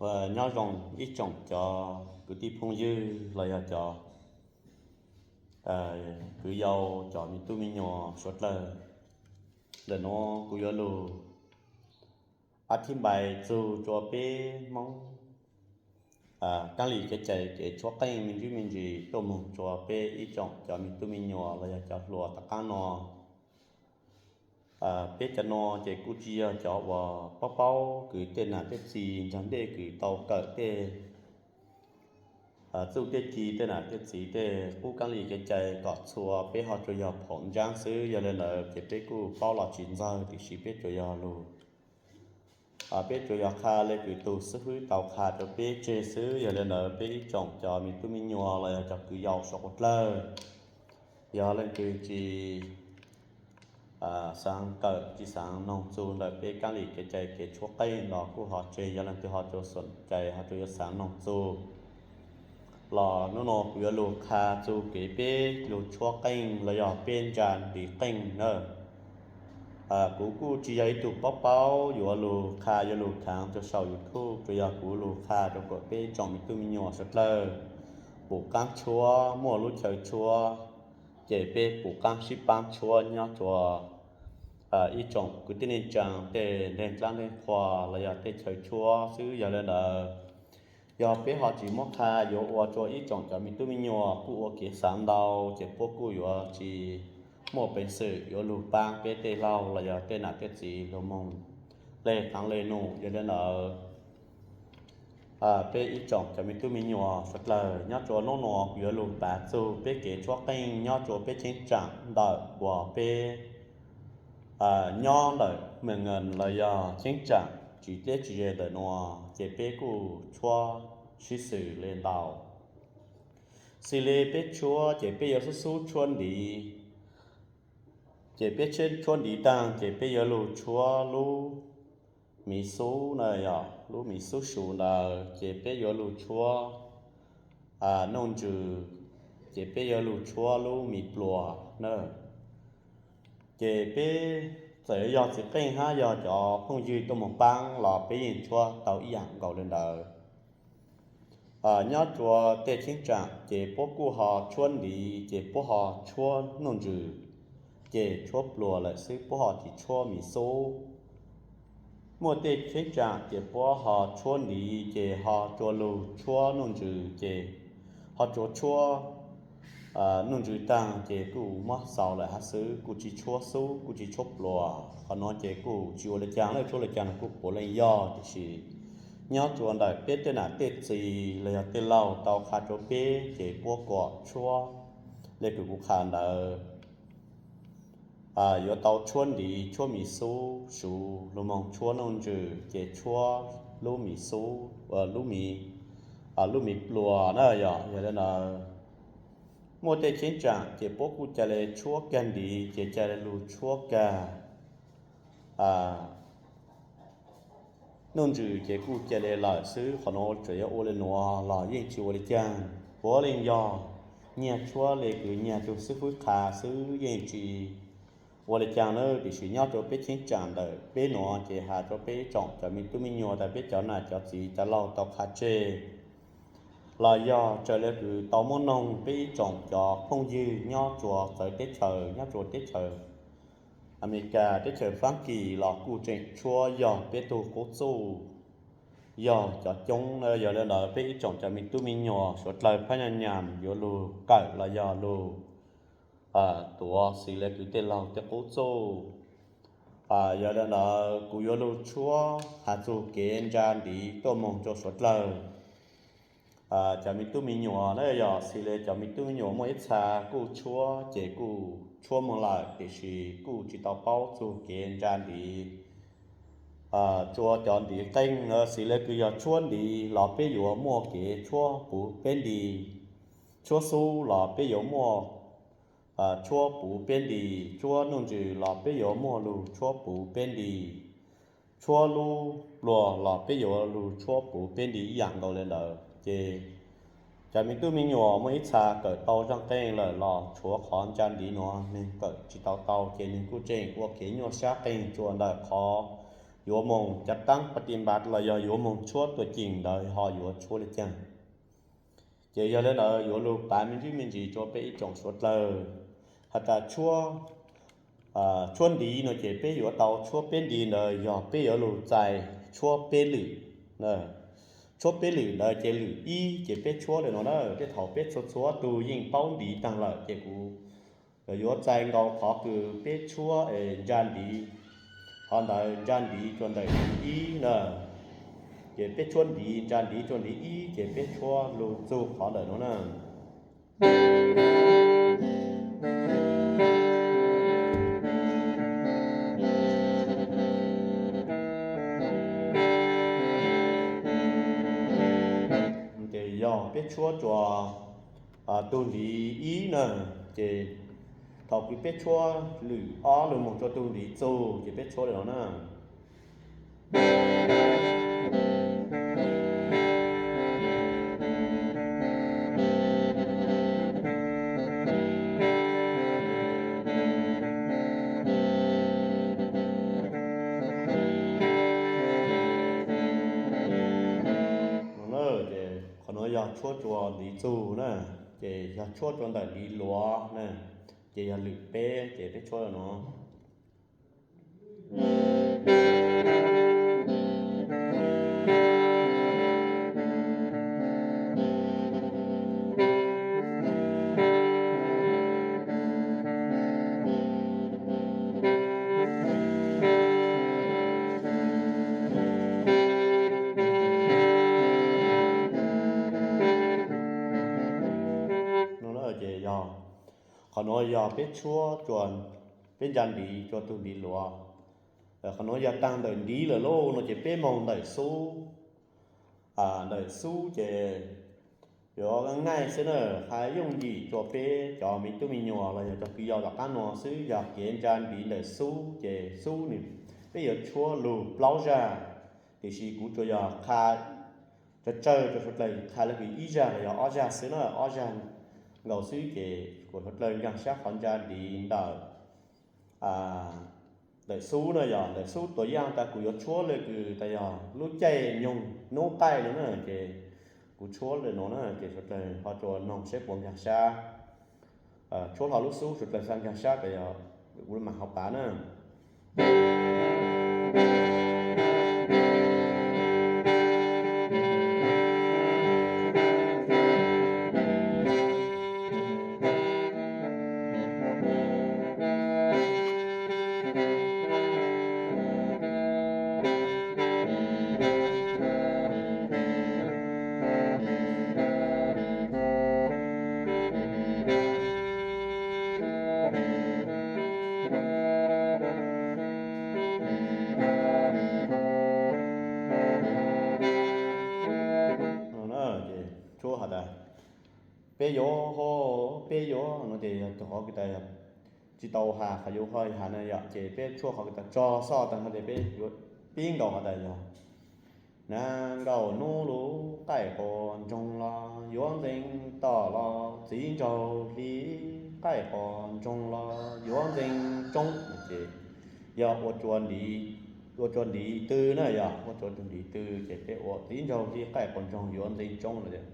Nyob zoo ib tsoom cov kwv tij phooj ywg los yog cov kwv yau, cov me tub me nyuam suav dlawg. Ntawm nuav kuv yuav lug a thib npais txug rua peb Moob kaab lis kev cai kev tshuab qeej me ntsis me ntsis tuaj moog rua peb ib tsoom cov me tub me nyuam los yog cov hluas tom qaab no. Peb cov nuav ces kuj tsi yog cov uas paub paub kws tej nam tej txiv nraag ntej kws tau kawm tej txuj tej ci tej nam tej txiv tej qub kaab lis kev cai kom txhua peb ho tsuas yog phoom ntsaab xwb. Yog le ntawd ces peb kuj paub los tsi ntxaws, tiam sis peb tsuas yog lug peb tsuas yog qha le kws tug xib fwb tau qha rua peb tseg xwb. Yog le ntawd peb ib tsoom cov me tub me nyuam los yog cov kwv yau suav dlawg, yog leej twg tsi xaav kawm tsi xaav noog txug ntawm peb kaab lis kev cai kev tshuab qeej los kuj ho tseg, yog leej twg ho tsuas xoom cai ho tsuas yuav xaav noog txug los nub nua kuv yuav lug qha txug kev peb lug tshuab qeej los yog peb ntsa ntiv qeej na. Kuv kuj tsi yog ib tug paub paub yuav lug qha yuav lug khaav rua sau YouTube, tsuas yog kuv lug qha rua kuas peb tsoom me tub me nyuam suav dlawg pum qaab tshuab, muaj lub chaw tshuab, ces peb pum qaab sib paab tshuab nyob rua ib tsoom kwv tij neej tsaa tej nreeg dlaab nreeg qhua los yog tej chaw tshuab xwb. Yog le ntawd yog peb ho tsi muab qha yuav ua rua ib tsoom cov me tub me nyuam kuj ua kev xaav ntau, ces puab kuj yuav tsi muaj peev xwm yuav lug paab peb tej laug los yog tej nam tej txiv lug moog le khaav le num. Yog le ntawd peb ib tsoom cov me tub me nyuam suav dlawg, nyob rua nub nua kuv yuav lug pav txug peb kev tshuab qeej nyob rua peb cheeb tsaam ntawm uas peb nyob ntawm Mws Nkas los yog cheeb tsaam tsis deb tsis ze ntawm nua, ces peb kuj tshuab sib xws le ntau. Xws le peb tshuab ces peb yuav xub xub tshuab ntiv, ces peb tshuab ntiv taag ces peb yuav lug tshuab lub miv xub na, yog lub miv xub su ntawd ces peb yuav lug tshuab nuj ntsws, ces peb yuav lug tshuab lub miv pluas na. Ces peb txawm yog txiv qeej hab yog cov phooj ywg tuaj moog paab los peb yeej tshuab tau ib yaam nkaus le ntawd. Nyob rua tej cheeb tsaam ces puab kuj ho tshuab ntiv ces puab ho tshuab nuj ntsws, ces tshuab pluas lawm xwb, puab ho tsis tshuab miv xub. Muaj tej cheeb tsaam ces puab ho tshuab ntiv ces ho tsuas lug tshuab nuj ntsws, ces ho tsuas tshuab nuj ntsws taag ces kuj muab xaus lawm hab xwb, kuj tsis tshuab xub kuj tsis tshuab pluas. Qhov nuav ces kuj tsis ua le caag, lawv tshuab le caag los kuj puav leej yog, tiam sis nyob rua ntawm peb tej nam tej txiv los yog tej laug tau qha rua peb ces puab kom tshuab le kws kuv qha ntawd, yuav tau tshuab ntiv, tshuab miv xub su, lug moog tshuab nuj ntsws ces tshuab lub miv xub, lub miv, lub miv pluas na. Yog, yog le ntawd muaj tej cheeb tsaam ces puab kuj ca le tshuab kag ntiv ces ca le lug tshuab kag nuj ntsws ces kuj ca le lawm xwb. Qhov nuav tsuas yuav ua le nuav los yeej tsis ua le caag, puav leej yog nyag tshuab le kws nyag tug xib fwb qha xwb, yeej tsis ua le caag na. Tiam sis nyob rua peb cheeb tsaam ntawm peb nuav ces has rua peb ib tsoom cov me tub me nyuam tas peb cov nam cov txiv cov laug tau qha tseg los yog raws le kws tau muab noog peb ib tsoom cov phooj ywg nyob rua txawv teb chaws, nyob rua teb chaws Amelikas, teb chaws Faabkis los kuj tseem tshuab yog peb tug qub txuj, yog cov coob na. Yog le ntawd peb ib tsoom cov me tub me nyuam suav dlawg phab nyaj nyam yuav lug kawm los yog lug tuav xws le kws tej laug tej qub txuj. Yog le ntawd kuv yuav lug tshuab has txug kev ntsa ntiv tuaj moog rua suav dlawg. Cov me tub me nyuam na, yog xws le cov me tub me nyuam muaj ib txha kuj tshuab ces kuj tshuab moog lawm, tiam sis kuj tsis tau paub txug kev ntsa ntiv rua cov ntiv qeej. Xws le kws yog tshuab ntiv los peb yuav muaj kev tshuab puv peb nti, tshuab xub los peb yuav muaj tshuab puv peb nti, tshuab nuj ntsws los peb yuav muaj lug tshuab puv peb nti, tshuab lub pluas los peb yuav lug tshuab puv peb nti ib yaam nkaus le ntawd. Ces cov me tub me nyuam muaj ib txha kawm tau zaaj qeej lawm los tshuav qhov ntsa ntiv nuav nwg kawm tsis tau tau ces nwg kuj tseem ua kev nyuaj sab qeej rua ntawm qhov yuav moog cav taab pa ti npav los yog yuav moog tshuab tuam ceem ntawd ho yuav tshuab le caag. Ces yog le ntawd yuav lug pav me ntsis me ntsis rua peb ib tsoom suav dlawg has tas tshuab, tshuab ntiv no ces peb yuav tau tshuab peb ntiv ntawd yog peb yuav lug txais tshuab peb lwm. Tshuab peb lwm ntawd ces lwm ib ces peb tshuab le no na, tej thaum peb txhua txhua tug yeej paub ntiv taag lawm ces kuv yuav txais nkaus qhov kws peb tshuab es ntsa ntiv, qhov ntawd ntsa ntiv rua ntawm ntiv ib na. Ces peb tshuab ntiv ntsa ntiv rua ntiv ib ces peb tshuab lug txug qhov ntawm no na. Ces yog peb tshuab rua tug ntiv ib na, ces thaum kws peb tshuab lwm ob lug moog rua tug ntiv txug ces peb tshuab le no na. No na, ces qhov no yog tshuab rua ntiv txug na, ces yog tshuab rua ntawm ntiv luav na, ces yog lwm peb ces peb tshuab le no. No na, ces yog qhov nuav yog peb tshuab, peb ntsa ntiv rua tug ntiv luav. Qhov nuav yog taag ntawm ntiv lawm lauj no ces peb moog ntawm xub. Ntawm xub ces yuav ngaij xwb na, qha yooj yim rua peb cov me tub me nyuam los yog cov kws yau tom qab no xwb, yog kev ntsa ntiv ntawm xub ces xub nwg peb yuav tshuab lug plaub zaj, tiam sis kuv tsuas yog qha tsawg tsawg rua suav dlawg qha le kws ib zaj los yog ob zaj xwb na, ob zaj nkaus xwb ces kuas suav dlawg nkaag sab qhov ntsa ntiv ntawm ntawm xub na, yog ntawm xub tuab yaaj tas kuv yuav tshuab le kws tas yog lub caij nyoog nub qaij no na, ces kuv tshuab le no na, ces suav dlawg ho tsuas noog saib puas nkaag sab. Tshuab hlo lub xub suav dlawg xaav nkaag sab tas yog kuv mam ho pav na. Ces tshuab has tas peb yuav, peb yuav no ces yog qhov kws tas tsi tau has qhov yuav ho has na yom, ces peb tshuab qhov kws tas tso xoj taag no ces peb yuav pib nkaus has tas yog: Nag nkaum nub lub qaij quas ntsoog los, yuav ntxeev tom los txiv nraug hli qaij quas ntsoog los, yuav ntxeev tsoob. Ces yog ua, ua tsua ntiv tw na, yog ua tsua tug ntiv tw ces peb ua txiv nraug hli qaij quas ntsoog yuav ntxeev tsoob no ces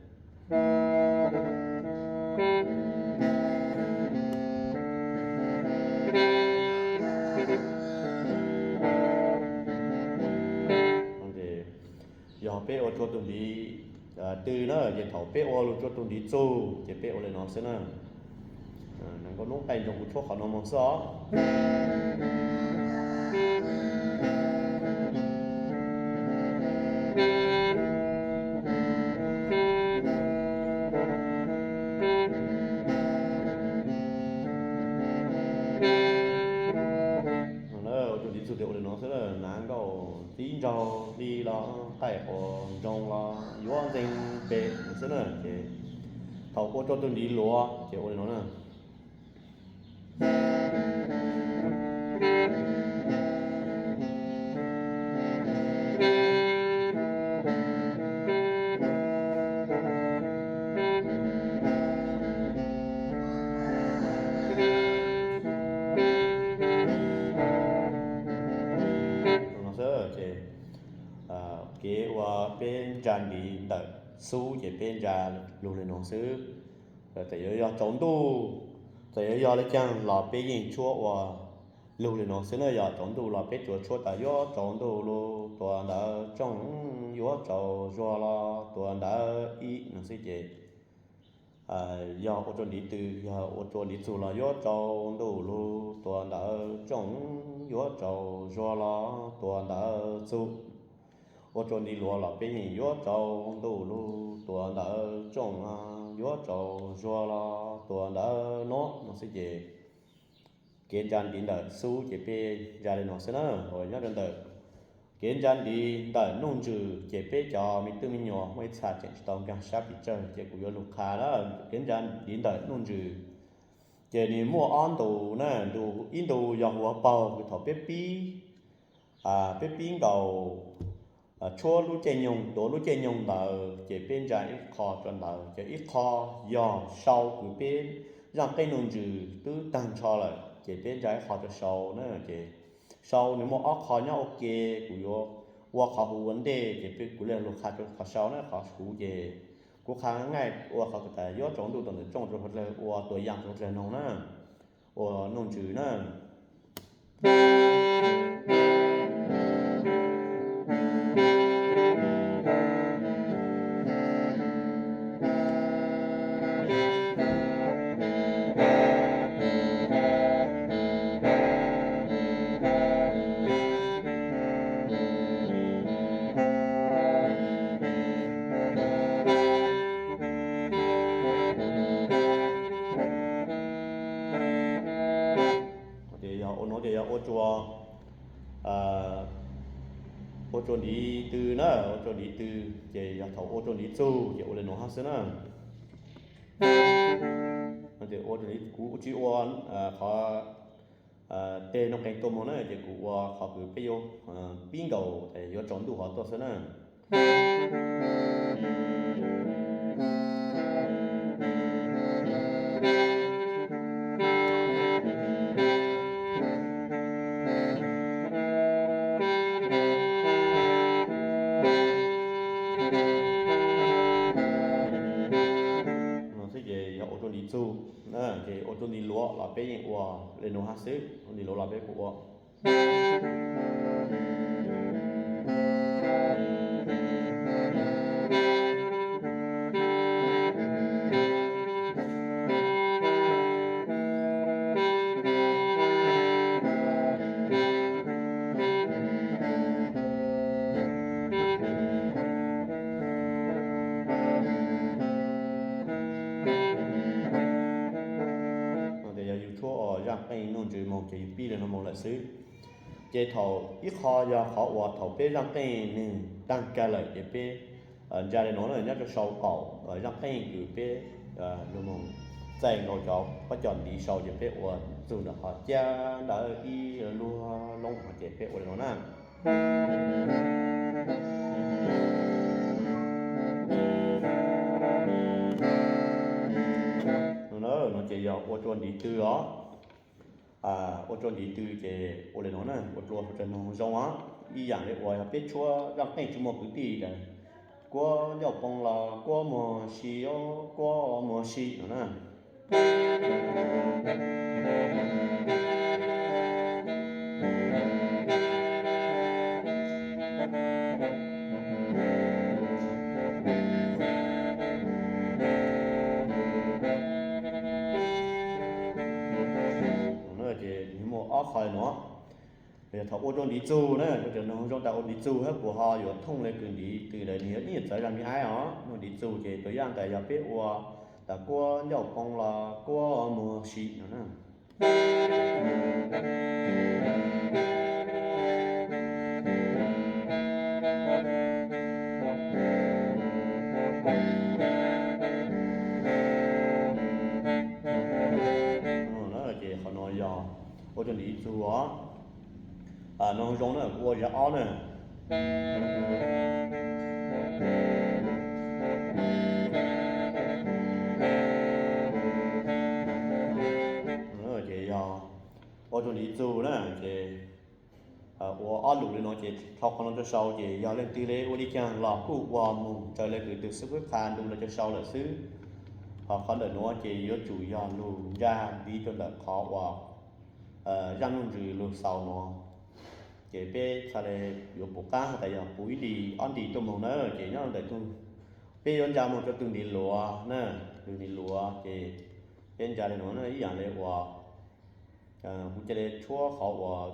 yog peb ua tsua tug ntiv tw na, ces thaum peb ua lug tsua tug ntiv txug ces peb ua le no xwb na. Nag nkaum nub qaij ntsoog, kuv tshuab qhov no moog xwb os. Ua tsua ntiv txug ces ua le no xwb, nag nkaum txiv nraug hli los, qaij quas ntsoog los, yuav ntxeev pem xwb na. Ces thaum ua tsua tug ntiv luav ces ua le no na. No xwb ces Kev uas peb ntsa ntiv ntawm xub ces peb ntsa lug li no xwb. Txawm yuav yog tsaus ntuj, txawm yuav yog le caag los peb yeej tshuab ua lug li no xwb na. Yog tsaus ntuj los peb tsuas tshuab tas yuav tsaus ntuj lug tua ntawv tsooj, yuav tsaus zuag los tua ntawv ib no xwb ces yog ua rua ntiv tw, yog ua rua ntiv txug los yuav tsaus ntuj lug tua ntawv tsooj, yuav tsaus zuag los tua ntawv txug. Ua rua ntiv luav los peb yeej yuav tsaus ntuj lug tua ntawv tsooj, yuav tsaus zuag los tua ntawv nuav no xwb ces kev ntsa ntiv ntawm xub ces peb ntsa li no xwb na. Nyob rua ntawm kev ntsa ntiv ntawm nuj ntsws ces peb cov me tub me nyuam muaj ib txha tseem tsis tau nkaag sab pes tsawg ces kuv yuav lug qha na. Kev ntsa ntiv ntawm nuj ntsws ces nwg muaj ob ntu na. Ib ntu yog huav paug kws thaum peb pib, peb pib nkaus tshuab lub caij nyoog, tuav lub caij nyoog ntawd ces peb ntsa ib qho rua ntawd, ces ib qho yog sau kws peb zaaj qeej nuj ntsws twb taag nrho lawm ces peb ntsa ib qho rua sau na. Ces sau nwg muaj ob qho nyob ua ke, kuv yuav ua qhov huv ua ntej ces peb, kuv le lug qha rua qhov sau na. Qhov huv ces kuv qha ngaij ua qhov tas yuav tsaus ntuj tua ntawv tsooj rua dlawg, ua tua yaam rua dlawg noog na, ua nuj ntsws na. Ces yog ua nuav ces yog ua rua, ua rua ntiv tw na, ua rua ntiv tw. Ces yog thaum ua rua ntiv txug ces ua le nuav hab xwb na. Kuv tsi ua qhov teg nuj qeeg tuaj moog na, ces kuv ua qhov kws peb yuav pib nkaus tas yuav tsaus ntuj hov tuaj xwb na. Ces yog ua rua ntiv txug, ces ua rua ntiv luav los peb yeej ua le nuav hab xwb, ntiv luav los peb kuj ua. Ces yog yug tshuab ua zaaj qeej nuj ntsws moog ces yug pib le nuav moog lawm xwb. Ces thaum ib qho yog qhov uas thaum peb zaaj qeej nwg taag kag lawm ces peb ntsa le nuav na, nyob rua sau qaum zaaj qeej kws peb lug moog txaij nkaus cov pob cov ntiv sau ces peb ua txug ntawm qhov cab ntawd ib luag loob hov ces peb ua le nuav na. No ces yog ua rua ntiv tw os. Ua rua ntiv tw ces ua le nuav na, ua rua hauv tsaws noog zoo os. Ib yaam le uas yog peb tshuab zaaj qeej tsi muaj kwv tij tas kuab ncauj poo los kuab muag si, kuab muag si no na. Ces nwg muaj ob qho le nuav. Yog thaum ua rua ntiv txug na, ua rua noog zoo tas ua ntiv txug hab kuv ho yuav thooj le kws ntiv tw ntawd nwg yuav ib nyuag txawv zag me aib os. Ua ntiv txug ces tug yaj tas yog peb ua tas kuab ncauj poo los kuab muag si no na. Ces qhov no yog ua rua ntiv txug os. Noog zoo na, kuv ua zag ob na. Ces yog ua rua ntiv txug na, ces ua ob lus li no ces tsis tau qhov no rau sau, ces yog leej twg li ua li cas los kuj ua mus raws li kws tus xib fwb qha ntu no rau sau lawm xwb. Ho qhov ntawm nuav ces yuav tsum yog lug nra ntiv rau ntawm qhov uas zaj nuj ntsws lug xaus no. Ces peb txhaj le yuav pum qaab has tas yog pum ib nti ob nti tuaj moog na, ces nyob ntawm tug, peb yuav nra moog rau tug ntiv luav na, tug ntiv luav ces peb nra le nuav na, ib yaam le uas kuv ca le tshuab qhov uas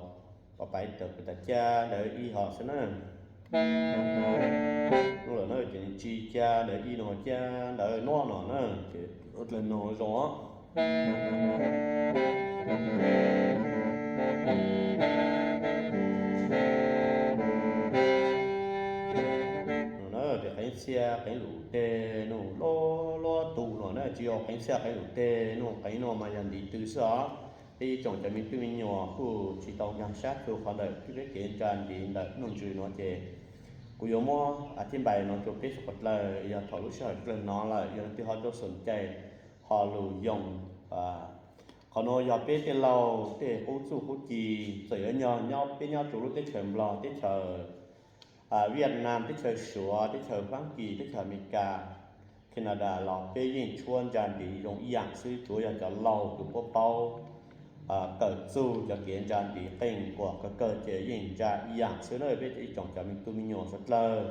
pais tawm kws tas ca ntawd ib hom xwb na. Lawm na, ces tsi ca ntawd ib no ca ntawd nub no na, ces dlawg noog zoo os. Ces qeeb txhiaj qeeb lus teg nuj luab luab tu no na, tsi yog qeeb txhiaj qeeb lus teg nuj, qeeb nuav mas yog ntiv tw xwb os. Peb ib tsoom cov me tub me nyuam kuj tsi tau nkaag sab txug qhov ntawm peb kev nra ntiv ntawm nuj ntsws no ces kuv yuav muab a thib npais no rua peb suav qhov dlawg, yog thaum lub sij hawm dlawg no lawm yog leej twg ho rua xoom cai ho lug yoo. Qhov nuav yog peb tej laug tej qub txuj qub ci, txawm yuav nyob, nyob peb nyob rua lub teb chaws Nplog, teb chaws Vietnam, teb chaws Suav, teb chaws Faabkis, teb chaws Amelikas, Canada los peb yeej tshuab nra ntiv zoo ib yaam xwb, tsuav yog cov laug kws puab paub kawm txug cov kev nra ntiv qeej uas kawg kawg ces yeej nra ib yaam xwb na peb ib tsoom cov me tub me nyuam suav dlawg.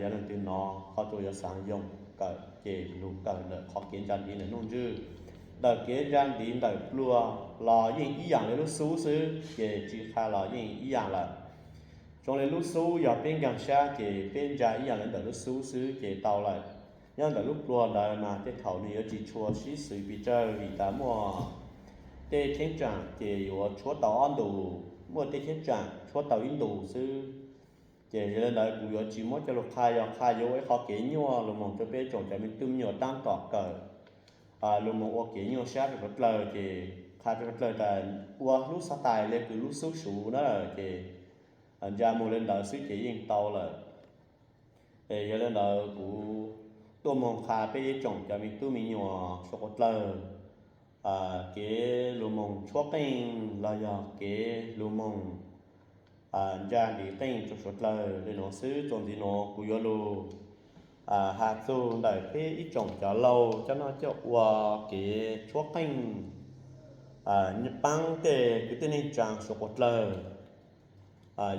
Yog leej twg no ho rua yuav xaav yoo kawm ces lug kawm ntawm qhov kev nra ntiv ntawm nuj ntsws. Ntawm kev nra ntiv ntawm pluag los yeej ib yaam le lub xub xwb, ces tsi qha los yeej ib yaam lawm. Zoo le lub xub yog peb nkaag sab ces peb nra ib yaam le ntawm lub xub xwb ces tau lawm. Nyob ntawm lub pluag ntawd mas tej thaum nwg yuav tsi tshua sib xws pes tsawg vim tas muaj tej cheeb tsam ces yuav tshuab tau ob ntus, muaj tej cheeb tsam tshuab tau ib ntus xwb. Ces yog le ntawd kuv yuav tsi muab coj lug qha, yog qha yuav ua ib qho kev nyuaj lug moog rua peb tsoom cov me tub me nyuam taab tom kawm lug moog ua kev nyuaj sab rua suav dlawg, ces qha rua suav dlawg tas ua lub xab tais le kws lub xub suv na, ces nra moog le ntawd xwb ces yeej tau lawm. Es yog le ntawd kuv tuaj moog qha peb ib tsoom cov me tub me nyuam suav dlawg kev lug moog tshuab qeej los yog kev lug moog nra ntiv qeej rua suav dlawg le nuav xwb. Txuas ntxiv nuav kuv yuav lug has txug ntawm peb ib tsoom cov laug coj noj coj ua kev tshuab qeej paab tej kwv tij neej tsaa suav dlawg.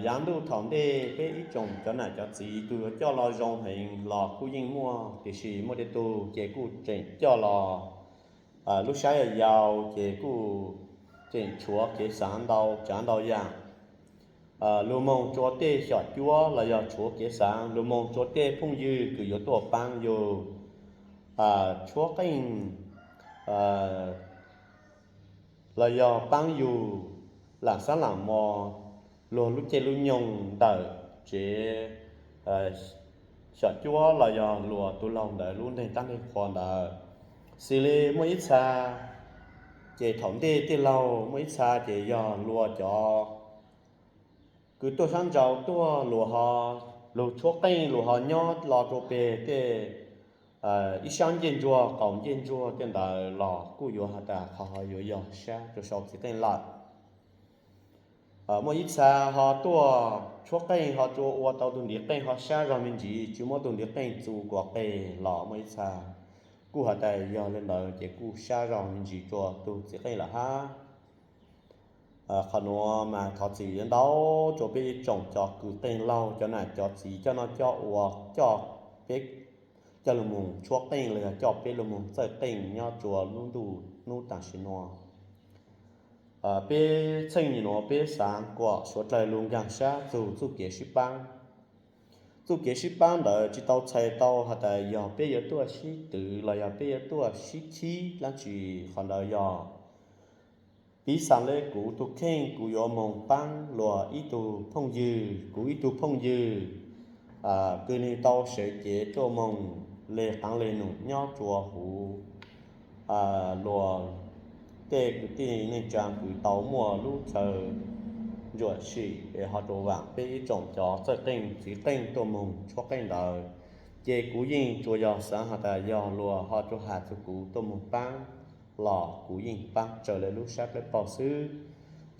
Yaav ntuj thaum ntej peb ib tsoom cov nam cov txiv tug yuav coj los zoo heev los kuj yeej muaj, tiam sis muaj tej tug ces kuj tseem coj los lub sab yog yau ces kuj tseem tshuav kev xaav ntau tsaav ntau yaam. Lug moog tsua tej xyom cuab los yog tshuav kev xaav, lug moog tsua tej phooj ywg kws yuav tuaj paab yug tshuab qeej los yog paab yug laam xab laam mos, luag lub caij lub nyoog ntawm tsev xyom cuab los yog luas tug laug ntawd lub neej taab neeg qhua ntawd. Xws li muaj ib txha ces thaum ntej tej laug muaj ib txha ces yog luas cov kws tuaj sab nraud tuaj, luas ho lug tshuab qeej, luas ho nyob los rua peg tej ib sab ncej ntsuag qaum ncej ntsuag tej ntawd los kuj yuav has tas qhov ho yuav yog sab rua sau txiv qeej lawm. Muaj ib txha ho tuaj tshuab qeej ho rua ua tau tug ntiv qeej ho sab zog me ntsis, tsi muab tug ntiv qeej txu kuas qeg los muaj ib txha kuj has tas yog le ntawd ces kuj sab zog me ntsis rua tug txiv qeej lawm hab. Qhov nuav mas thov txim ntau rua peb ib tsoom cov kws qeej laug, cov nam cov txiv coj noj coj ua, coj peb coj lug moog tshuab qeej los yog coj peb lug moog txawj qeej nyob rua lub ntuj hnub tam sim nuav. Peb txheej nuav peb xaav kuas suav dlawg lug nkaag sab txug txuj kev sib paab. Txuj kev sib paab ntawd tsi tau txhais tau has tas yog peb yuav tuaj sib twv los yog peb yuav tuaj sib khib dlaab tsi. Qhov ntawd yog piv xam le kuv tug kheej kuv yuav moog paab luas ib tug phooj ywg, kuv ib tug phooj ywg kws nwg tau sawv cev tuaj moog le qaav le num nyob rua huv luas tej kwv tij neej tsaa kws tau muaj lub chaw ntsuam sim es ho rua vaam peb ib tsoom cov txawj qeej txiv qeej tuaj moog tshuab qeej ntawd. Ces kuv yeej tsuas yog xaav has tas yog luas ho rua has txug kuv tuaj moog paab los kuv yeej paab raws le lub sab plawv paug xwb.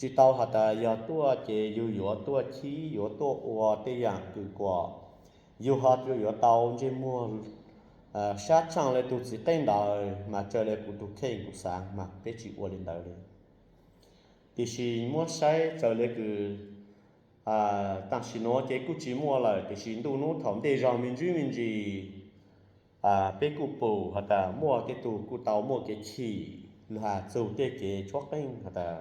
tsis tau has tas yog tuaj ces yus yuav tuaj khib yuav tuaj ua tej yam kws kuam yus ho yuav tau ntsej muag sab tshaaj le tug txiv qeej ntawd mas raws le kuv tug kheej kuv xaav mas peb tsis ua le ntawd li. Tiam sis muab saib raws le kws tam sim nuav ces kuj tsis muaj lawm, tiam sis ntuj nub thaum ntej zog me ntsis me ntsis peb kuj pum has tas muaj tej tug kuj tau muaj kev chim has txug tej kev tshuab qeej has tas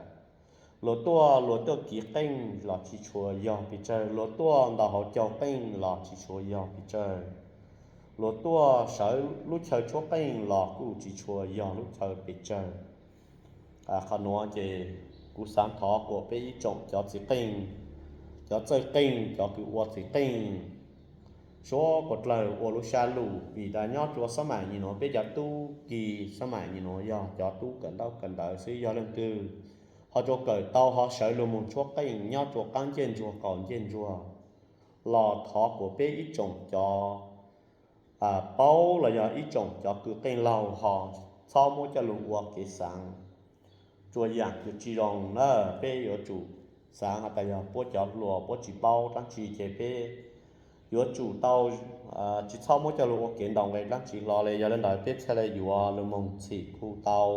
luag tuaj luag tuaj kiv qeej los tsis tshua yog pes tsawg, luag tuaj ntaus hauv caug qeej los tsis tshua yog pes tsawg, luag tuaj sawv lub chaw tshuab qeej los kuj tsis tshua yog lub chaw pes tsawg. Qhov nuav ces kuv xaav thov kuam peb ib tsoom cov txiv qeej, cov txawj qeej, cov kws ua txiv qeej suav kuas dlawg ua lub sab luj, vim tas nyob rua xab maim nyem nuav peb cov tub ki xab maim nyem nuav yog cov tub kawm ntaub kawm ntawv xwb, yog leej twg ho rua kawm tau ho sawv lug moog tshuab qeej nyob rua qaab ncej ntsuag qaum ncej ntsuag los thov kuam peb ib tsoom cov paub los yog ib tsoom cov kws qeej laug ho txhob muab coj lug ua kev xaav rua yaam kws tsis zoo na. Peb yuav tsum xaav has tas yog puab cov hluas puab tsis paub dlaab tsi ces peb yuav tsum tau tsis txhob muab coj lug ua kev ntaus nqe dlaab tsi hlo le. Yog le ntawd peb txhaj le yuav lug moog txhim khu tau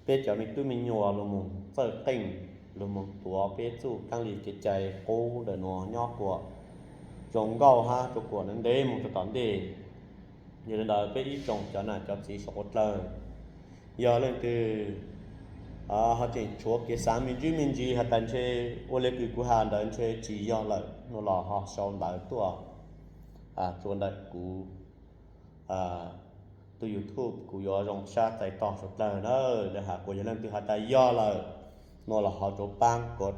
peb cov me tub me nyuam lug moog txawj qeej, lug moog tuav peb txuj kaab li kev cai qub ntawm nuav nyob kuam zoo nkauj hab rua kuam ntev moog rua tom ntej. Yog le ntawd peb ib tsoom cov nam cov txiv suav kuas dlawg, yog leej twg ho tseem tshuav kev xaav me ntsis me ntsis has tas ntshe ua le kws kuv has ntawd ntshe tsis yog lawm no los ho sau ntawv tuaj rua ntawm kuv tug YouTube, kuv yuav zoo sab txais tog suav dlawg na. Le has kuas yog leej twg has tas yog lawm no los ho rua paab kuas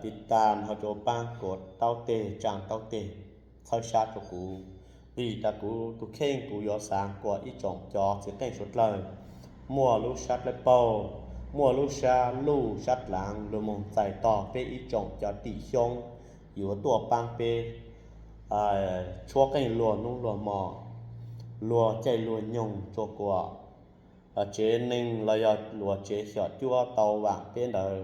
tiv tam, ho rua paab kuas taub teg, tsaa taub teg txhawb sab rua kuv, vim tas kuv tug kheej kuv yuav xaav kuas ib tsoom cov txiv qeej suav dlawg muaj lub sab dlawb paug, muaj lub sab luj sab dlaav lug moog txais tog peb ib tsoom cov tim xyoob yuav tuaj paab peb tshuab qeej luag nub luag mo, luag caij luag nyoog rua kuas tsev neeg los yog luag tsev xyom cuab tau vaam peb ntawd.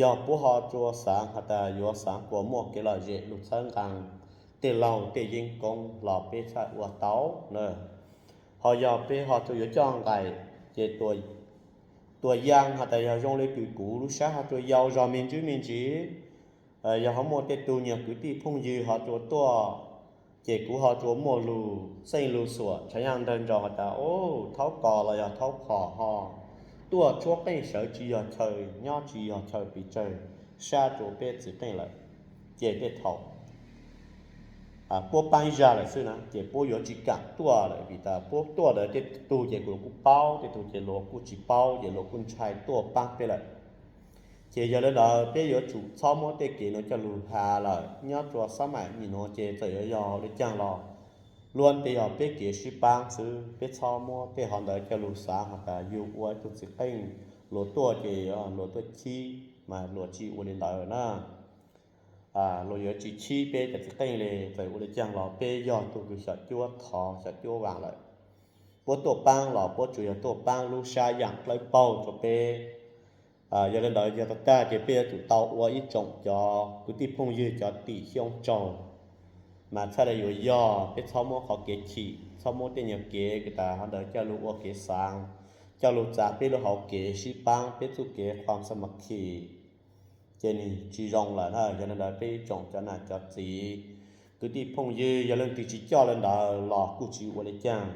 Yog puab ho rua xaav has tas yuav xaav kuas muaj kev lom zem lug txhawb nqaa tej laug tej yeeb koob los peb txhaj ua tau na. Ho yog peb ho rua yuav coj nqaim ces tuam yaam has tas yog zoo le kws kuv lub sab ho rua yau zog me ntsis me ntsis, yog ho muaj tej tug nyuag kwv tij phooj ywg ho rua tuaj, ces kuv ho rua muaj lug xeej lug xuam tshav yaaj ntawg ntsaus has tas, o, thaub kos los yog thaub phom ho tuaj tshuab qeej sawv tsis yog chaw, nyob tsis yog chaw pes tsawg sab rua peb txiv qeej lawm. Ces tej thaum puab paab zag lawm xwb na ces puab yuav tsis kaam tuaj lawm, vim tas puab tuaj ntawd tej tug ces luag kuj paub, tej tug ces luag kuj tsis paub ces luag kuj ntshai tuaj paab peb lawm. Ces yog le ntawd peb yuav tsum txhob muab tej kev nuav coj lug has lawm. Nyob rua xab maim nyem nuav ces txawm yuav yog le caag los luab ntev yog peb kev sib paab xwb, peb txhob muab tej hov ntawd coj lug xaav has tas yug ua ib tug txiv qeej luag tuaj ces luag tuaj chib, mas luag tsis ua le ntawd na. Luag yuav tsis chib peb cov txiv qeej le. Txawm ua le caag los peb yog tug kws xyom cuab thov xyom cuab vaam lawm, puab tuaj paab los puab tsuas yog tuaj paab lub sab yaam dlawb paug rua peb. Yog le ntawd yog tag tag ces peb yuav tsum tau ua ib tsoom cov kwv tij phooj ywg cov tim xyoob tsaug, mas txhaj le yuav yog. Peb txhob muab qhov kev chim, txhob muab tej nyuag kev kws tas hov ntawd coj lug ua kev xaav, coj lug txav peb lub hauv kev sib paab, peb txuj kev qhua xa ma khis, ces nwg tsis zoo lawm na. Yog le ntawd peb ib tsoom cov nam cov txiv, kwv tij phooj ywg, yog leej twg tsis coj le ntawd los kuj tsis ua le caag.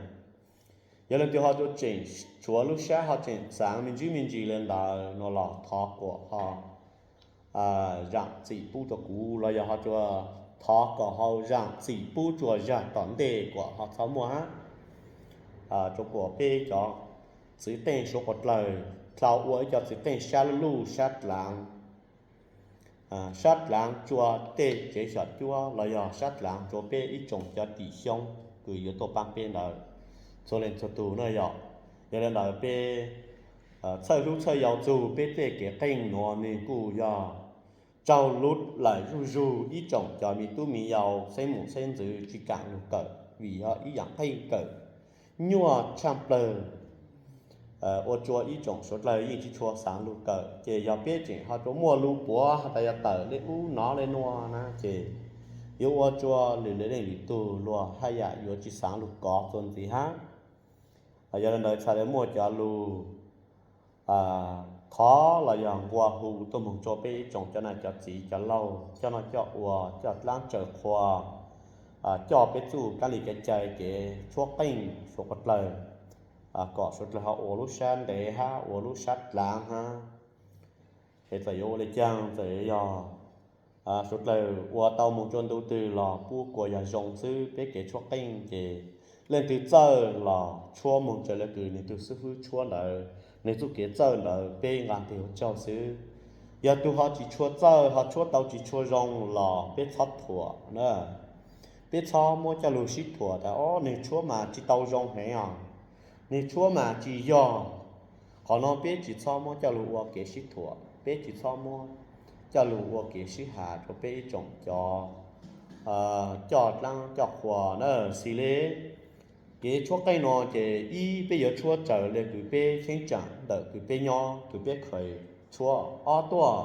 Yog leej twg ho rua tseem tshuav lub sab ho tseem xaav me ntsis me ntsis le ntawd no los thov kuam ho zaam txim pub rua kuv los yog ho rua thov kom ho zaam txim pub rua zag tom ntej kuam ho txhob muaj hab. Rua kuam peb cov txiv qeej suav quas dlawg dlhau ua ib co txiv qeej sab luj sab dlaav, sab dlaav rua tej tsev xyom cuab los yog sab dlaav rua peb ib tsoom cov tim xyoob kws yuav tuaj paab peb ntawd txhua leej txhua tug na yog. Yog le ntawd peb txhawj hlub txhawj yau txug peb tej kev qeej nuav nwg kuj yog raug lub lawm zuj zug ib tsoom cov me tub me yau xeeb mum xeeb ntxwv tsis kaam lug kawm vim yog ib yaam qeej kawm nyuaj tshaaj plawg. ua rua ib tsoom suav dlawg yeej tsi tshua xaav lug kawm, ces yog peb tseem ho rua muaj lug puav has tas yog tawm le ub nov le nua na, ces yuav ua rua lwm leej lwm tug luag haj yam yuav tsi xaav lug kov txuas ntxiv hab. Yog le ntawd txhad le muaj cov lug thov los yog nqua hu tuaj moog rua peb ib tsoom cov nam cov txiv cov laug coj noj coj ua, coj dlaab tsaws qhua, coj peb txuj kaab li kev cai kev tshuab qeej suav dlawg, kom suav dlawg ho ua lub sab ntev hab ua lub sab dlaav hab. Es txawm yuav ua le caag, txawm yog suav dlawg ua tau moog rua ntu twg los puab kuas yog zoo xwb. Peb kev tshuab qeej ces leej twg txawj los tshuab moog raws le kws nwg tug xib fwb tshuab ntawd, nwg txuj kev txawj ntawd peb nqaa tes ua tsaug xwb. Yog tug ho tsi tshua txawj, ho tshuab tau tsi tshua zoo los peb txhob thuam na. Peb txhob muab coj lug sib thuam tas, o, nwg tshuab mas tsi tau zoo heev os, nwg tshuab mas tsi yog. Qhov no peb tsi txhob muab coj lug ua kev sib thuam, peb tsi txhob muab coj lug ua kev sib has rua peb ib tsoom cov coj dlaab coj qhua na. Xws le kev tshuab qeej no ces ib, peb yuav tshuab raws le kws peb cheeb tsam ntawm kws peb nyob kws peb khaws tshuab. Ob tuaj,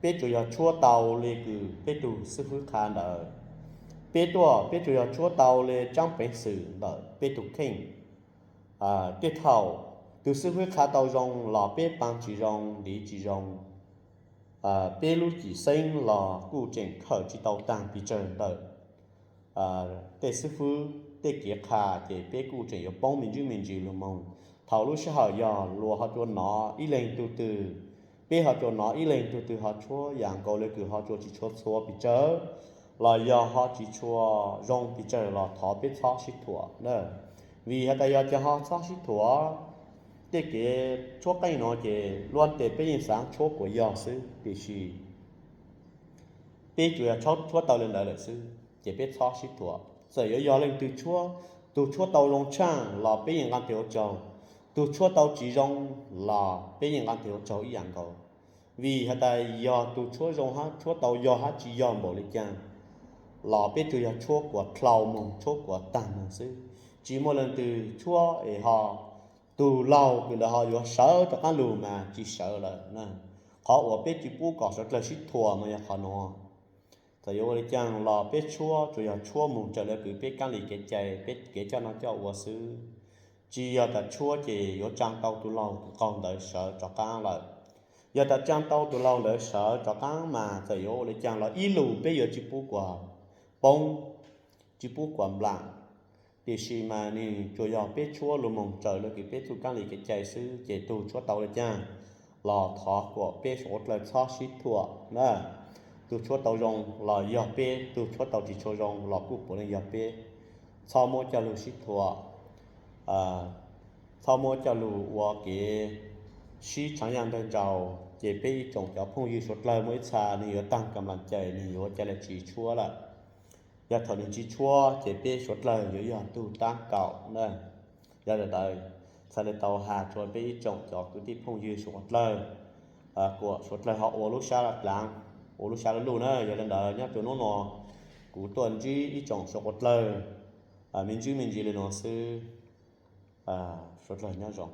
peb tsuas yog tshuab tau le kws peb tug xib fwb qha ntawd. Peb tuaj, peb tsuas yog tshuab tau le tsaab peev xwm ntawm peb tug kheej. Tej thaum tug xib fwb qha tau zoo los peb paab tsi zoo, ntiv tsi zoo, peb lub cim xeeb los kuj tseem khawm tsi tau taag pes tsawg ntawm tej xib fwb tej kev qha, ces peb kuj tseem yuav poob me ntsis me ntsis lug moog. Thaum lub sij hawm yog luas ho tsuas nov ib leeg tug twg, peb ho tsuas nov ib leeg tug twg ho tshuab yaam nkaus le kws ho tsuas tsi tshua txhua pes tsawg, los yog ho tsi tshua zoo pes tsawg los thov peb txhob sib thuam na. Vim has tas yog caag ho txhob sib thuam, tej kev tshuab qeej no ces luag tes peb yeej xaav tshuab kuas yog xwb, tiam sis peb tsuas yog tshuab tau le ntawd lawm xwb, ces peb txhob sib thuam. Txawm yuav yog leej twg tshuab, tug tshuab tau zoo tshaaj los peb yeej nqaa tes ua tsaug, tug tshuab tau tsi zoo los peb yeej nqaa tes ua tsaug ib yaam nkaus. Vim has tas yog tug tshuab zoo hab tshuab tau yog hab tsi yog npaum le caag los peb tsuas yog tshuab kuas dlhau moog, tshuab kuas taag moog xwb. Tsi muaj leej twg tshuab es ho tug laug kws ntawd ho yuav sawv rov qaab lug mas tsi sawv lawm na. Qhov uas peb tsi pub kom suav dlawg sib thuam mas yog qhov nuav. Txawm yuav ua le caag los peb tshuab tsuas yog tshuab moog raws le kws peb kaab li kev cai, peb kev coj noj coj ua xwb. Tsi yog tas tshuab ces yuav tsaa tau tug laug tug qaug ntawd sawv rov qaab lawm. Yog tas tsaa tau tug laug ntawd sawv rov qaab mas txawm yuav ua le caag los ib lus peb yuav tsi pub kuas poob, tsi pub kuas nplaam. Tiam sis mas nwg tsuas yog peb tshuab lug moog raws le kws peb txuj kaab li kev cai xwb, ces tug tshuab tau le caag los thov kom peb suav dlawg txhob sib thuam na. Tug tshuab tau zoo los yog peb, tug tshuab tau tsi tshua zoo los kuj puav leej yog peb. Txhob muab coj lug sib thuam, txhob muab coj lug ua kev sib tshaav yaaj ntawg ntsau, ces peb ib tsoom cov phooj ywg suav dlawg muaj ib txha nwg yuav taag kam lam cais, nwg yuav ca le tsi tshuab lawm. Yog thaum nwg tsi tshuab ces peb suav dlawg yuav yog tug taab kaum na. Yog le ntawd, txhad le tau has rua peb ib tsoom cov kwv tij phooj ywg suav dlawg, kuas suav dlawg ho ua lub sab dlaav, ua lub sab luj luj na. Yog le ntawd nyob rua nub nua kuv tuaj ntsib ib tsoom suav dlawg me ntsis me ntsis le nua xwb. Suav dlawg nyob zoo.